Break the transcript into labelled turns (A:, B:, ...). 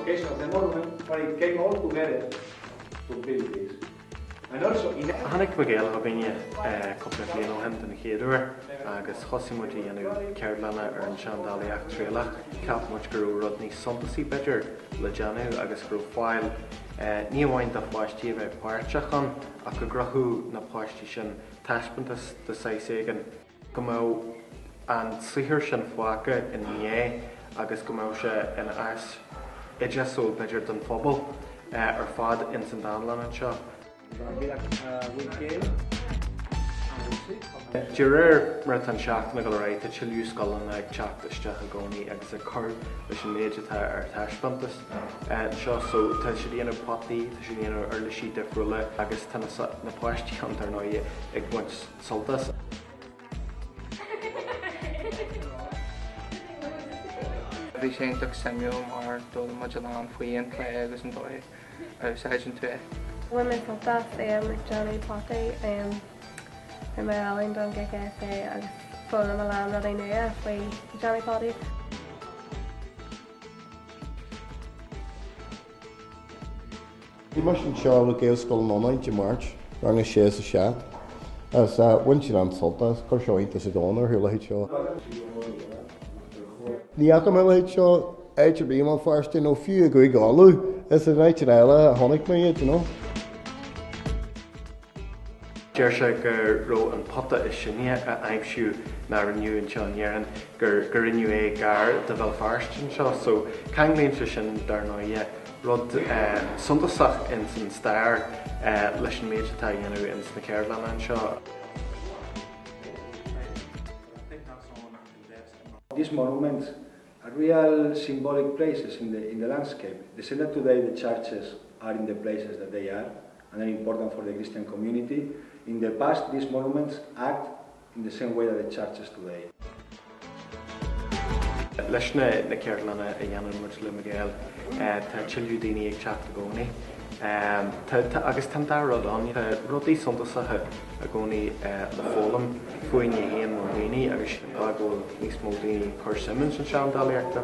A: location of the monument, but it came all together to build this. And also in
B: Tháinig Miguel chugainne cúpla bliain ó shin den chéad uair agus thosaigh muid a dhéanamh ceardlanna ar an seandálaíocht trialach. Cheap muid go raibh rud níos suntasaí b'fhéidir le déanamh agus go raibh fáil ní amháin do pháistí a bheith páirteach ann ach go gcruthódh na páistí sin taispeántas de saghas éigin, go mbeadh an saothar sin fágtha ina ndiaidh agus go mbeadh sé ina áis oideachasúil b'fhéidir don phobal ar fad ins an dánlann anseo. De réir mar atá an seachtain ag dul ar aghaidh tá tuilleadh scoileanna ag teacht isteach i gcónaí agus ag cur leis an méid atá ar taispeántas anseo. So tá siad ag déanamh potaí, tá siad ag déanamh uirlisí difriúla agus tá na páistí ann dar ndóigh ag baint sult as.
C: Bhí sé iontach suimiúil mar d'fhoghlaim muid a lán faoi an clay agus an dóigh a úsáideann tú é.
D: Bhain mé sult as ag déanamh potaí, rinne mé ealaín don GCSE agus foghlaim a lán rudaí nua faoi déanamh potaí.
E: Bhí mise anseo le Gaelscoil an Fhionáin Dé Máirt, rang a 6 is a 7, agus bhain siad an-sult as. Chuir seo iontas an domhain orthu, a leithéid seo. Ní fhaca mé a leithéid seo áit ar bith i mBéal Feirste nó fiú i gCúige Uladh. Is in áiteanna eile a chonaic mé iad, you know.
B: Deir sé go raibh an pota is sine a aimsíodh nár rinneadh anseo in Éirinn, gur rinneadh é gar do Bhéal Feirste anseo. So ceanglaíonn sé sin dar ndóighe rud suntasach ins an stair leis an méid atá á dhéanamh ins na ceardlanna anseo.
A: These monuments are real symbolic places in the, in the landscape. The same that today the churches are in the places that they are and are important for the Christian community. In the past, these monuments act in the same way that the churches today.
B: Leis na ceardlanna a dhéanann muid le Miguel, tá tuilleadh daoine ag teacht i gcónaí. Tá, agus tá an dá rud ann, tá rudaí suntasacha i gcónaí le foghlaim fúinne féin mar dhaoine agus sin an fáth go bhfuil níos mó daoine ag cur suim ins an seandálaíocht.